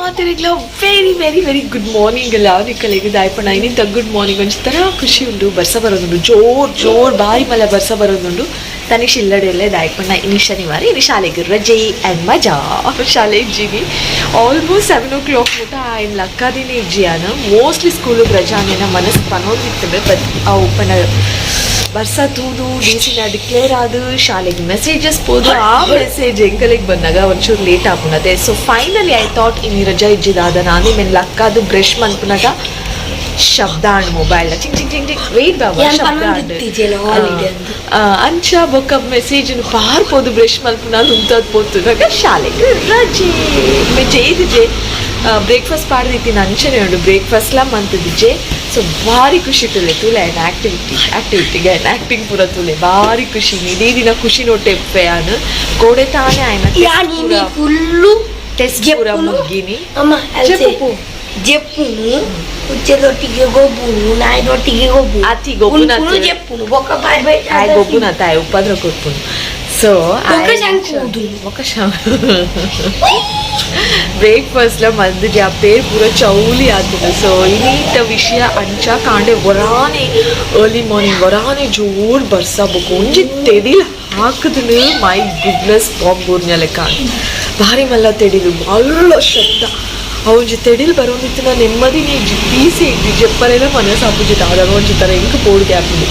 ಮಾತಿರಿಗ್ಲ very very very good morning ಅಲ್ಲ ನಿಕ್ಕಲಿಗೆ ದಾಯಪಣ್ಣ ಇನ್ನಿಂತ good morning ಒಂಜಿ ಥರ ಖುಷಿ ಉಂಡು. ಬರ್ಸ ಬರೋದುಂಡು, ಜೋರ್ ಜೋರ್ ಬಾರಿ ಮಲ್ಲ ಬರ್ಸ ಬರೋದುಂಡು. ತನಿಷ್ ಇಲ್ಲಡೆಲ್ಲೇ ದಾಯಪಣ್ಣ ಇನಿ ಶನಿವಾರ, ಇನಿ ಶಾಲೆಗೆ ರಜೆ ಆ್ಯಂಡ್ ಮಜಾ. ಶಾಲೆಗೆ ಜಿನಿ ಆಲ್ಮೋಸ್ಟ್ 7 ಓ ಕ್ಲಾಕ್ ಮುಟ ಆಯ್ನ ಲಕ್ಕಾದಿನೇ ಇಜ್ಜಿಯಾನ. ಮೋಸ್ಟ್ಲಿ ಸ್ಕೂಲಿಗೆ ರಜಾನೇನ ಮನಸ್ಸು ಪನೊಂದಿತ್ತಂದ್ರೆ, ಬಟ್ ಅವು ಪಂಡ ಬರ್ಸ ತೂದು ಡಿಸಿನ ಡಿಕ್ಲೇರ್ ಆದು ಶಾಲೆಗೆ ಮೆಸೇಜಸ್ ಪೋದು, ಆ ಮೆಸೇಜ್ ಎಂಕಲಿಗೆ ಬಂದಾಗ ಒಂಚೂರು ಲೇಟ್ ಆಪುನತೆ. ಸೊ ಫೈನಲಿ I thought ಇನಿ ರಜಾ ಇಜ್ಜಿದಾದ. ನಾನೇ ಮೇನ್ ಲಕ್ಕಾದು ಬ್ರಷ್ ಮನ್ಪುನಾಗ ಶಬ್ದ ಆಂಡ್ ಮೊಬೈಲ್ ಚಿಂಗ್ ಚಿಂಗ್ ಚಿಂಗ್ ಚಿಂಗ್. ವೇಟ್ ಬಾಬಾ. ಯಾನ್ ಶಬ್ದ ಆಂಡ್ ಪನೊಂದಿತ್ತಿಜೆನ holiday ಅಂದ್. ಅಂಚ ಬೊಕ್ಕ ಮೆಸೇಜ್ ಪಾರ್ ಪೋದು ಬ್ರಷ್ ಮಲ್ಪುನ ಉಂತದ್ ಪೋತುನಾಗ ಶಾಲೆಗೆ ರಜೆ. ಜೇದಿಜೆ ಬ್ರೇಕ್ಫಾಸ್ಟ್ ಪಾಡ್ದಿತ್ತಿನ ಅಂಚನೆ ಉಂಡು, ಬ್ರೇಕ್ಫಾಸ್ಟ್ಲಾ ಮಂತದಿಜೆ. ಸೊ ಭಾರಿ ಖುಷಿ ತುಲೆ ತುಲೆ ಆ್ಯಂಡ್ ಆಕ್ಟಿವಿಟಿ ಆಕ್ಟಿವಿಟಿಗೆ ಆ್ಯಂಡ್ ಆ್ಯಕ್ಟಿಂಗ್ ಪೂರ ತುಲೆ. ಭಾರಿ ಖುಷಿ, ಇಡೀ ದಿನ ಖುಷಿ ನೋಟೆ ಯಾನು ಕೋಡೆ ತಾನೇ ಆಯ್ನ ಯಾನ್ ಇನಿ ಫುಲ್ಲು ಟೆಸ್ಟ್ ಪೂರ ಮುಗ್ಗಿನಿ. ಅಮ್ಮ. ಜೆಪ್ಪು. ಜೆಪ್ಪುನು, ಪುಚ್ಚೆದೊಟ್ಟಿಗೆ ಗೊಬ್ಬುನು, ನಾಯಿದೊಟ್ಟಿಗೆ ಗೊಬ್ಬು. ಅತಿ ಗೊಬ್ಬುನ. ಉನ್ಪುನು, ಜೆಪ್ಪುನು, ಬೊಕ್ಕ ಬಾಯ್ ಬಾಯ್. ಆಯ್ ಗೊಬ್ಬುನ ತಾಯಿ ಉಪದ್ರ ಕೊಡ್ಪುನು. ಸೊ ಬೊಕ್ಕ ಶಂಕು ಊದುನು. ಬೊಕ್ಕ ಬ್ರೇಕ್ಫಾಸ್ಟ್ ಲ ಮಂದಿಜಿ, ಆ ಪೇರ್ ಪೂರ ಚೌಲಿ ಆತದ. ಸೊ ಇನ್ನೀತ ವಿಷಯ ಅಂಚ ಕಾಂಡೆ ವರಾನೆ ಅರ್ಲಿ ಮಾರ್ನಿಂಗ್ ವರಾನೆ ಜೋರ್ ಬರ್ಸ ಬೊಕ ಒಂಜಿ ತೆಡಿಲ್ ಹಾಕುದುನು. My goodness, bomb ಬೂರ್ನ ಲೆಕ್ಕ, ಭಾರಿ ಮಲ್ಲ ತೆಡಿಲು, ಮಲ್ಲ ಶಬ್ದ. ಆ ಒಂಜಿ ತೆಡಿಲ್ ಬರೋಂದಿತ್ತು, ನಾನು ನೆಮ್ಮದಿನೇ ಇಜ್ಜಿ, ಪೀಸೆ ಇಜ್ಜಿ. ಜೆಪ್ಪರೆಲ್ಲ ಮನಸ್ಸು ದಾದ ಒಂಜಿ ಥರ ಎಂಕ್ ಪೋಡಿಗೆ ಆಪುಂಡು.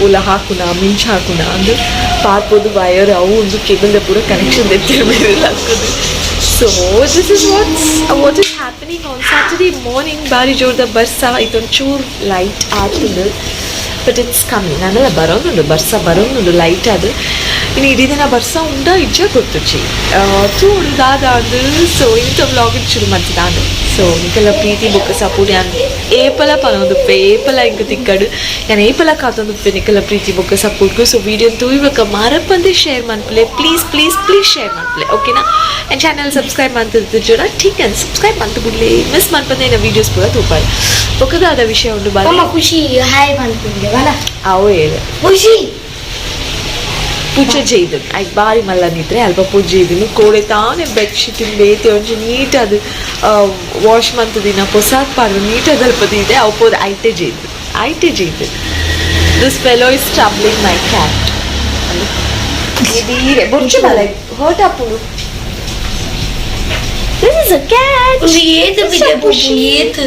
ಓಲ ಹಾಕುನ ಮಿಂಚ್ ಹಾಕುನ ಅಂದು ಪಾರ್ಪೋದು ವಯರ್ ಅವು ಒಂದು ಕೇಬಲ್ದ ಪೂರ ಕನೆಕ್ಷನ್ ದೆತ್ತಿರ ಹಾಕೋದು. So this is what is happening on Saturday morning. ಬಾರಿ ಜೋರ್ದ ಬರ್ಸ. ಇದೊಂದು ಚೂರು ಲೈಟ್ ಆಗ್ತದೆ, ಬಟ್ it's ಕಮ್ಮಿ ನಾನೆಲ್ಲ ಬರೋದುಂಡು, ಬರ್ಸ ಬರೋದುಂಡು ಲೈಟ್ ಅದು. ಇನ್ನು ಇಡೀ ದಿನ ಬರ್ಸ ಉಂಡ ಇಜ್ಜ ಗೊತ್ತುಚಿ ತೂಡು ದಾದ ಅಂದು. ಸೊ ಇಂಥ ವ್ಲಾಗ್ ಶುರು ಮಾಡ್ತಿದ್ದಾನು. ಸೊ ನಿಕ್ಕೆಲ್ಲ ಪ್ರೀತಿ ಬೊಕ್ಕ ಸಪೋರ್ಟ್ ಯಾನ್ ಏಪಲ ಪನೊಂದುಪ್ಪೆ, ಏಪಲ ಇಂಕ ತಿಕ್ಕಡು ಯಾನ್ ಏಪಲ ಕಾತೊಂದುಪ್ಪೆ ನಿಕ್ಕೆಲ್ಲ ಪ್ರೀತಿ ಬೊಕ್ಕ ಸಪೋರ್ಟ್ಗು. ಸೊ ವಿಡಿಯೋ ತೂಯ್ಬೇಕ ಮರಪಂದೆ ಶೇರ್ ಮನ್ಪುಲೆ. ಪ್ಲೀಸ್ ಪ್ಲೀಸ್ ಪ್ಲೀಸ್ ಶೇರ್ ಮನ್ಪುಲೆ, ಓಕೆನಾ? ಆ್ಯಂಡ್ ಚಾನಲ್ ಸಬ್ಸ್ಕ್ರೈಬ್ ಮಂತಿದ್ದು ಠೀಕ್ ಆ್ಯಂಡ್ ಸಬ್ಸ್ಕ್ರೈಬ್ ಮಂತು ಬಿಡ್ಲಿ. ಮಿಸ್ ಮನ್ಪಂದೆ ಏನ ವೀಡಿಯೋಸ್ ಪೂರ ತೂಪಾಡು. ಬೊಕ್ಕದಾದ ವಿಷಯ ಉಂಡು ಬಾರಿ. ಅಮ್ಮ, ಖುಷಿ ಹಾಯ್ ಪನ್ಪುಂಡೆ ವಲ. ಅವು ಏಳು. ಖುಷಿ. ಪೂಜೆ ಜೈದು ಐಕ್ ಬಾರಿ ಮಲ್ಲ ನಿದ್ರೆ ಅಲ್ಪ ಪೂಜೆ ಇದನ್ನು ಕೋಡೆ ತಾನೇ ಬೆಡ್ಶೀಟ್ ಬೇತೆ ಒಂಜಿ ನೀಟ್ ಅದು ವಾಶ್ ಮಂತದಿನ ಪೊಸಾಕ್ ಪಾಡ್ದು ನೀಟ್ ಅಲ್ಪ ಇದೆ. ಅವು ಪೋದು ಐಟೆ ಜೈದು ಐಟೆ ಜೈದು. This fellow is troubling my cat. ಬೊರ್ಚು ಬಲ ಹರ್ಟ್ ಆಪುಂಡು. This is a cat. ಒಂದು ಏತ್ ಬಿದೆ ಪುಷಿ ಏತ್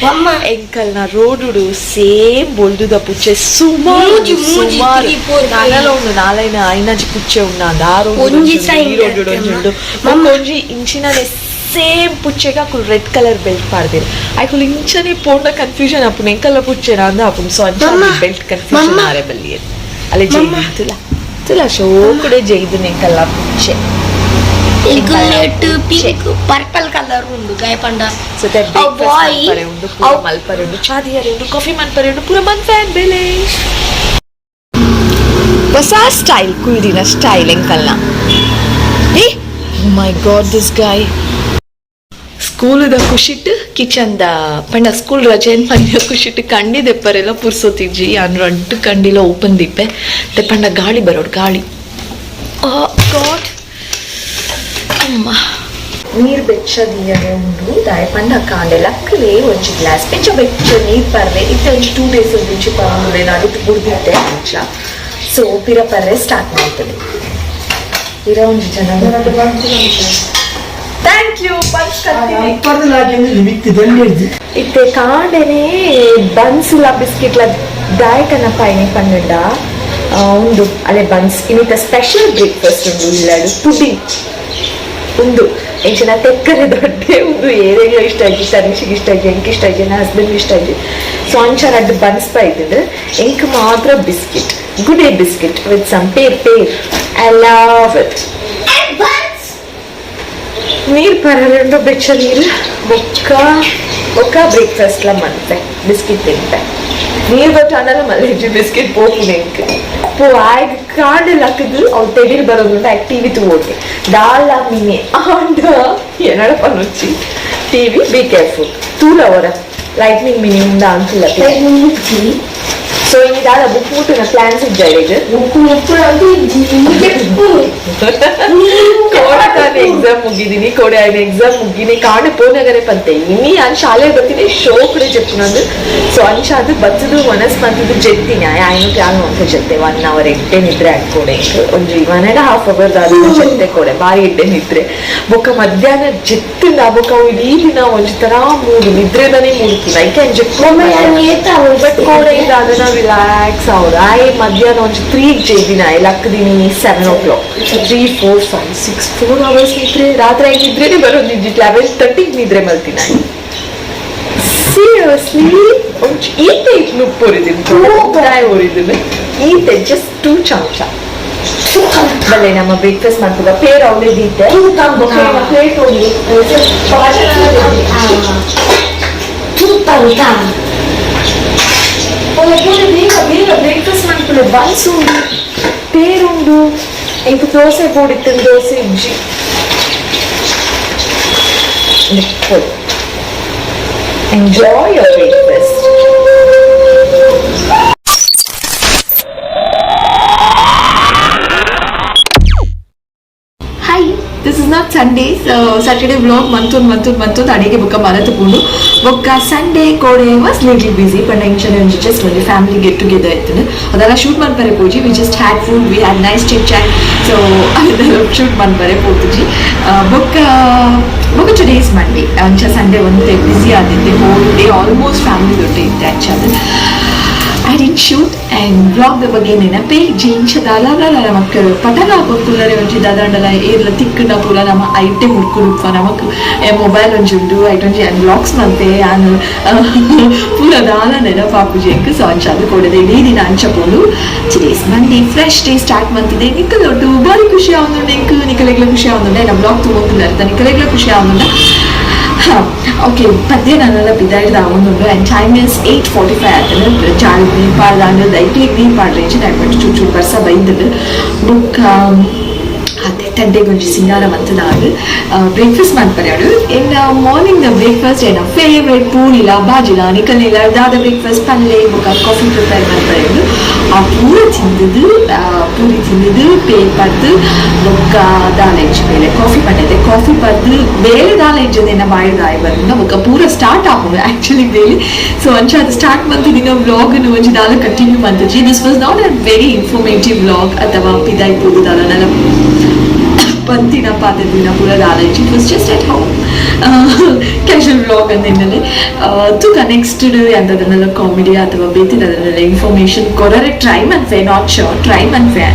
ಅಮ್ಮ. ಎಂಕಲ್ನ ರೋಡುಡು ಸೇಮ್ ಬೊಲ್ದುದ ಪುಚ್ಚೆ ಸುಮಾರು. ಮೂಜಿ, ಮೂಜಿ, ಸುಮಾರು. Three, four, five. ನಾನೆಲ್ಲ ಉಂಡು ನಾಲೈನ ಐನಾಜಿ ಪುಚ್ಚೆ ಉಂಡು ಆ ರೋಡ್ ಒಂಜಿ ಈ sign road ಒಂಜಿ ಉಂಡು. ಒಂಜಿ ಇಂಚಿನನೆ ಸೇಮ್ ಪುಚ್ಚೆಗೆ ಅಕುಲು ರೆಡ್ ಕಲರ್ ಬೆಲ್ಟ್ ಪಾಡ್ದಿರು. ಅಕುಲು ಇಂಚನೆ ಪೋಂಡ ಕನ್ಫ್ಯೂಷನ್ ಆಪುಂಡು, ಎಂಕಲ್ಲ ಪುಚ್ಚೆನ ಅಂದ ಆಪುಂಡು. ಸೊ ಅಂಚ ಮಮ್ಮ, ಬೆಲ್ಟ್ ಕನ್ಫ್ಯೂಷನ್. ಮಮ್ಮ. ಆರೆ ಬಲ್ಲಿ ಅಲ್ಲೇ ಜೈದು ತುಲ ತುಲ ಶೋಕುಡೆ ಜೈದು ಎಂಕಲ್ಲ ಪುಚ್ಚೆ. Red, pink, purple colour ಉಂಡು ಗಾಯಪಂಡ. ಸೊ ಬ್ರೇಕ್ಫಾಸ್ಟ್ boy. ಮನ್ಪರೆ ಉಂಡು, ಪೂರ ಮಲ್ಪರೆ ಉಂಡು, ಚಾದಿಯರೆ ಉಂಡು, ಕಾಫಿ ಮನ್ಪರೆ ಉಂಡು, ಪೂರ ಮನ್ಫ್ಯಾನ್ ಬೆಲೆ. ಹೊಸ ಸ್ಟೈಲ್ ಕುಲ್ದಿನ ಸ್ಟೈಲ್ ಎಂಕಲ್ನ. ಏ ಮೈ ಗಾಡ್, this guy. ಸ್ಕೂಲದ ಖುಷಿಟ್ ಕಿಚನ್ದ ಪಂಡ ಸ್ಕೂಲ್ ರಜೆ ಮನೆಯ ಖುಷಿಟ್ ಕಂಡಿ ದೆಪ್ಪರೆಲ್ಲ ಪುರ್ಸೊತ್ತಿಜ್ಜಿ. ಯಾನ್ ರಡ್ಡು ಕಂಡಿಲ ಓಪನ್ ದಿಪ್ಪೆ ದೆಪ್ಪಂಡ ಗಾಳಿ ಬರೋಡು ಗಾಳಿ. ಗಾಡ್ ಅಮ್ಮ, ನೀರು ಬೆಚ್ಚ ದೀಯರೆ ಉಂಡು. ದಾಯ ಪಂಡ ಕಾಂಡೆ ಲಕ್ಕಲೆ ಒಂಜಿ ಗ್ಲಾಸ್ ಬೆಚ್ಚ ಬೆಚ್ಚ ನೀರು ಪರ್ರೆ. ಇತ್ತೆ ಒಂಜಿ 2 ಡೇಸ್ ಒಂಜಿ ಪರಂದುಲೆ ನಡುಟ್ ಬುಡ್ದಿತ್ತೆ ಅಂಚ. ಸೊ ಪಿರ ಪರ್ರೆ ಸ್ಟಾರ್ಟ್ ಮಾಡ್ತದೆ. ಪಿರ ಒಂಜಿ ಜನ. Thank you. ಇತ್ತೆ ಕಾಂಡೆನೆ ಬನ್ಸುಲ ಬಿಸ್ಕೆಟ್ಲ ದಾಯಕನ ಪೈನೆ ಪನ್ನಂಡ ಉಂಡು ಅಲ್ಲೇ ಬನ್ಸ್. ಇನ್ನಿತ ಸ್ಪೆಷಲ್ ಬ್ರೇಕ್ಫಾಸ್ಟ್ ಉಂಡು ಇಲ್ಲಡು, ಪುಡಿಂಗ್ ಉಂದು. ಎಂಚಿನ ತೆಕ್ಕರೆ ದೊಡ್ಡೆ ಉಂದು ಏರೆಗ್ಲ ಇಷ್ಟ ಆಗಿ, ತನಿಷಿಗೆ ಇಷ್ಟ ಆಗಿ, ಎಂಕ್ ಇಷ್ಟ ಆಗಿ, ನನ್ನ ಹಸ್ಬೆಂಡ್ ಇಷ್ಟ ಆಗಿ. ಸೊ ಅಂಚ ರಡ್ಡು ಬನ್ಸ್ ಬೈತದೆ. ಎಂಕ್ ಮಾತ್ರ biscuit, Good Day biscuit with some pear pear. I love it. ನೀರು ಪರರುಂಡು ಬೆಚ್ಚ ನೀರು. ಬೊಕ್ಕ ಬೊಕ್ಕ ಬ್ರೇಕ್ಫಾಸ್ಟ್ಲ ಮಂತೆ ಬಿಸ್ಕೆಟ್ ತಿಂತೆ. ನೀರು ಗೊತ್ತಾಂಡಲ ಮಲ್ಲೇಜಿ ಬಿಸ್ಕೆಟ್ ಪೋಪುನೆ ಎಂಕ್ ಪೋ ಆಯ್ಗ್ ಕಾಂಡೆ ಲಕ್ಕದು. ಅವು ತೆಡಿಲ್ ಬರೋದುಂಟು. ಆಯ್ತು, ಟಿವಿ ತೂವೋಕೆ ದಾಲ ಮಿನಿ ಆಂಡ ಎನ್ನಡ ಪನೊಚ್ಚಿ ಟಿವಿ. ಬಿ ಕೇರ್ಫುಲ್, ತೂಲ ಅವರ ಲೈಟ್ನಿಂಗ್ ಮಿನಿ ಉಂಡ ಅಂತಿಲ್ಲ. ಸೊ ಇನಿ ದಾದ ಬುಕ್ ಮುಟ್ಟುನ ಪ್ಲಾನ್ಸ್ ಇಜ್ಜಾಡಿಗ್? ಬುಕ್ ಮುಟ್ಟುನ. ಕೋಡತಾನೆ ಎಕ್ಸಾಮ್. ಮುಗಿದೀನಿ ಕೋಡೆ ಆಯ್ನ ಎಕ್ಸಾಮ್ ಮುಗಿನಿ ಕಾಂಡೆ ಪೋನಗರೆ ಪಂತೆ ಇನಿ ಅನ್ ಶಾಲೆ ಬರ್ತೀನಿ ಶೋ ಕಡೆ ಜೆಪ್ಪುನಂದು. ಸೊ ಅಂಚ ಅದು ಬತ್ತದು ಮನಸ್ ಮಂತದ್ದು ಜೆತ್ತಿನಿ ಆಯ್ನು ಪ್ಯಾನ್ ಅಂತ ಜೆತ್ತೆ 1 ಅವರ್ ಎಡ್ಡೆ ನಿದ್ರೆ ಆಡ್ಕೊಡೆ. ಒಂಜಿ 1.5 ಅವರ್ ದಾದ ಜೆತ್ತೆ ಕೊಡೆ, ಬಾರಿ ಎಡ್ಡೆ ನಿದ್ರೆ. ಬೊಕ್ಕ ಮಧ್ಯಾಹ್ನ ಜೆತ್ತಿಂದ ಬೊಕ್ಕ ಅವು ಇಡೀ ದಿನ ಒಂಜಿ ತರ ಮೂಡು, ನಿದ್ರೆದಾನೆ ಮೂಡ್ತೀನಿ. I can Jeppu. ಮಮ್ಮ ಯಾನ್ ಏತ ಬಟ್ ಕೋಡೆ ಇದಾದನ ರಿಲ್ಯಾಕ್ಸ್ ಹೌದು. ಆಯ್ ಮಧ್ಯಾಹ್ನ ಒಂಜಿ 3 ಜೆದ್ದಿನ ಲಕ್ಕದಿನಿ 7 o'clock. 3, 4, 5, 6, 4 hours ನಿದ್ರೆ. ರಾತ್ರಿ ಆಗಿ ನಿದ್ರೆನೇ ಬರೋದು ನಿಜ. 11:30ಗೆ ನಿದ್ರೆ ಮಲ್ತೀನಿ. ಸೀರಿಯಸ್ಲಿ, ಒಂಜಿ ಈತೆ ನುಪ್ಪು ಊರಿದ್ದೀನಿ, ಊರಿದ್ದೀನಿ ಈತೆ, ಜಸ್ಟ್ 2 ಚಮಚ. ಬಲ್ಲೆ ನಮ್ಮ ಬ್ರೇಕ್ಫಾಸ್ಟ್ ಮಾಡ್ತದ. ಪೇರ್ ಅವಲೇ ದೀತೆ, ಪ್ಲೇಟ್ ಹೋಗಿ. ತೂತಂತ. ಒಳ್ಳೆ ಬೇಗ ಬೇಗ ಬ್ರೇಕ್ಫಾಸ್ಟ್ ಮಾಡ್ಕೊಳ್ಳಿ. ಬನ್ಸ್ ಉಂಡು, ಪೇರುಂಡು, ಇಂಕ ದೋಸೆ ಪೋಡಿತ್ತು, ದೋಸೆ ಇಜ್ಜಿ. Enjoy your breakfast. Hi. This is not Sunday, Saturday vlog ಮಂತೊಂದು ಮಂತೊಂದು ಮಂತೊಂದು ಅಡಿಗೆ ಬೊಕ್ಕ ಮರತುಕೊಂಡು. ಬೊಕ್ಕ ಸಂಡೇ ಕೋಡೆ was little busy ಪಂಡ ಇಂಚನೆ ಒಂಜಿ ಜಸ್ಟ್ ಒಂಜಿ family get together ಇತ್ತು. ಅದೆಲ್ಲ shoot ಮನ್ಪರೆ ಪೋಜಿ. We just had food, we had nice chit chat, so ಅದೆಲ್ಲ ಶೂಟ್ ಮನ್ಪರೆ ಪೋತುಜಿ. ಬೊಕ್ಕ ಬೊಕ್ಕ today is Monday. ಅಂಚ ಸಂಡೇ ಒಂತೆ busy ಆದಿತ್ತೆ. Whole day almost family ದೊಡ್ಡ ಇತ್ತೆ. ಅಂಚ ಅದು I didn't shoot and vlog the ಬಗ್ಗೆ ನೆನಪೇ ಜಿಂಚ ದಾಲ ಮಕ್ಕಳು ಪಟಲ ಪಕ್ಕುಲ್ಲರೆ ಒಂಜಿ ದಾದಾಂಡಲ ಏರ್ಲ ತಿಕ್ಕುಂಡ ಪೂರ ನಮ್ಮ ಐಟೆ ಮುಡ್ಕುಡುಪ್ಪ. ನಮಕ್ ಮೊಬೈಲ್ ಒಂಜಿ ಉಂಡು, ಐಟ್ ಒಂಜಿ ವ್ಲಾಗ್ಸ್ ಮಂತೆ ಯಾನು ಪೂರ ದಾಲ ನೆನಪಾಪುಜಿ ಎಂಕ್. ಸೊ ಅಂಚ ಅದು ಕೊಡದೆ ಇಡೀ ದಿನ ಅಂಚ ಪೋಂಡು. Today's Monday, fresh day start ಮಂತಿದೆ. ನಿಕ್ಕಲೊಟ್ಟು ಬಾರಿ ಖುಷಿ ಆವೊಂದುಂಡು ಎಂಕ್, ನಿಕಲೆಗ್ಲ ಖುಷಿ ಆವೊಂದುಂಡೆ. ನಮ್ಮ ವ್ಲಾಗ್ ತೂವೊಂದುಲ್ಲಾರ್ತ ನಿಕಲೆಗ್ಲ ಖುಷಿ ಆವೊಂದುಂಡ. ಓಕೆ, ಪದ್ಯ ನಾನೆಲ್ಲ ಬಿದಾಯ್ದ ಆವೊಂದುಂಡು and time is 8:45 ಆತನ. ಜಾಲ್ ನೀರು ಪಾಡ್ದಾಂಡು, ದೈಕ್ಲಿಗೆ ನೀರು ಪಾಡ್ರೇಂಚಿ ದಯವಿಟ್ಟು ಚೂರು ಚೂರು ಬರ್ಸ ಬೈಂದುಂಡು. ಬೊಕ್ಕ ಅದೇ ತಡ್ಡೆಗೊಂಜಿ ಸಿಂಗಾರ ಮಂತದಾಂಡು. ಬ್ರೇಕ್ಫಾಸ್ಟ್ ಮನ್ಪರೆ. ಇನ್ನು morning the breakfast ಏನ ಫೇವ್ರೆಟ್ ಪೂರಿಲ ಬಾಜಿಲ ನಿಕಲಿಲ ದಾದ ಬ್ರೇಕ್ಫಾಸ್ಟ್ ಪಲ್ಲೆ ಬೊಕ್ಕ ಕಾಫಿ ಪ್ರಿಪೇರ್ ಮನ್ಪರೆ. ಆ ಪೂರ ತಿಂದದು, ಪೂರಿ ತಿಂದದು, ಪೇ ಪದ್ದು ಬೊಕ್ಕ ದಾಲ ಇಜ್ಜಿ ಬೇಲೆ ಕಾಫಿ ಪಂಡೈತೆ. ಕಾಫಿ ಪದ್ದು ಬೇಲೆ ದಾಲ ಇಜ್ಜದೆ ಬಾಯಿ ದಾಯಿ ಬಂದ ಬೊಕ್ಕ ಪೂರ ಸ್ಟಾರ್ಟ್ ಆಪುಂಡು ಆಕ್ಚುಲಿ ಬೇಲೆ. ಸೊ ಅಂಚ ಅದು ಸ್ಟಾರ್ಟ್ ಮಂತು ದಿನ ವ್ಲಾಗ್ ಒಂಜಿ ದಾಲ continue ಮಂತುಜಿ. This was not a very informative vlog ಅಥವಾ ಪಿದಾಯಿ ಪೋದು ದಾಲ ನಲ ಪಂತಿನ ಪಾತೆದಿನ ಪೂರ ದಾಲ. It was just at home casual vlog ಅಂದಿನ್ನಲೆ. ತೂಕ ನೆಕ್ಸ್ಟ್ ಎಂತದನ್ನೆಲ್ಲ ಕಾಮಿಡಿ ಅಥವಾ ಬೇತಿನದನ್ನೆಲ್ಲ ಇನ್ಫಾರ್ಮೇಷನ್ ಕೊರರೆ ಟ್ರೈ ಮನ್ಫೆ, not sure, try ಮನ್ಫೆ.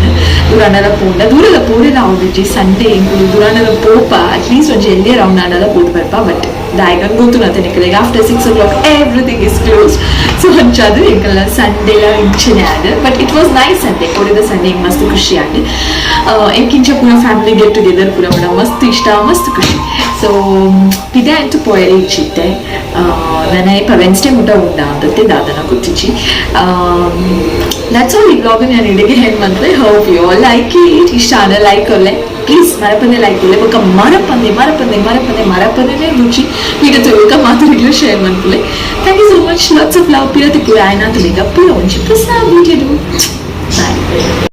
ದೂರನೆಲ್ಲ ಪೋಂಡ ದೂರದ ಪೋರೆಲ್ಲ ಆವೊಂದಿಜ್ಜಿ. ಸಂಡೇ ಇಂಕುಲು ದೂರನೆಲ್ಲ ಪೋಪ, ಅಟ್ಲೀಸ್ಟ್ ಒಂಜಿ ಎಲ್ಲಿಯ ರೌಂಡ್ ಆಂಡಲ ಪೋದು ಬರ್ಪ. ಬಟ್ ದಾಯಕನ್ ಗೊತ್ತು ನತ್ತೆ ನಿಕಲೆಗ್, after 6 o'clock everything is closed. So ಅಂಚಾದು ಎಂಕಲ್ನ ಸಂಡೇಲ ಇಂಚನೆ ಆಡ್. But it was nice Sunday. ಕೊಡಿದ Sunday ಎಂಕ್ ಮಸ್ತ್ ಖುಷಿ ಆಂಡ್. ಎಂಕಿಂಚ ಪೂರ family get together ಪೂರ ಪೂರ ಮಸ್ತ್ ಇಷ್ಟ, ಮಸ್ತ್ ಖುಷಿ. ಸೊ ಪಿದೆ ಅಂತೂ ಪೋಯರೆ ಇಚ್ಚಿತ್ತೆ ನನ್ನ ಇಪ್ಪ ವೆನ್ಸ್ಡೇ ಮುಟ್ಟ ಉಂಡ ಅಂತತ್ತೆ ದಾದನ ಗೊತ್ತಿಚ್ಚಿ. That's all. ಈ ವ್ಲಾಗ್ ನಾನು ಇಡಿಗೆ ಹೆಣ್ಣು ಬಂದ್ರೆ hope you like it. ಇಷ್ಟ ಆದ ಲೈಕ್ ಒಲ್ಲೆ, ಪ್ಲೀಸ್ ಮರಪಂದೆ ಲೈಕ್ ಒಲ್ಲೆ. ಬೊಕ್ಕ ಮರಪಂದೆ ಮರಪಂದೆ ಮರಪಂದೆ ಮರಪಂದೆ ರುಚಿ ವಿಡಿಯೋ ತೋಕ ಮಾತುರಿಗ್ಲು ಶೇರ್ ಮನ್ಪುಲೆ. Thank you so much, lots of love. ಪಿರತಿ ಪೂರ ಆಯ್ನ ತುಳಿಗ ಪೂರ ಒಂಜಿ ಪ್ರಸ ವಿಡಿಯೋ. ಬಾಯ್.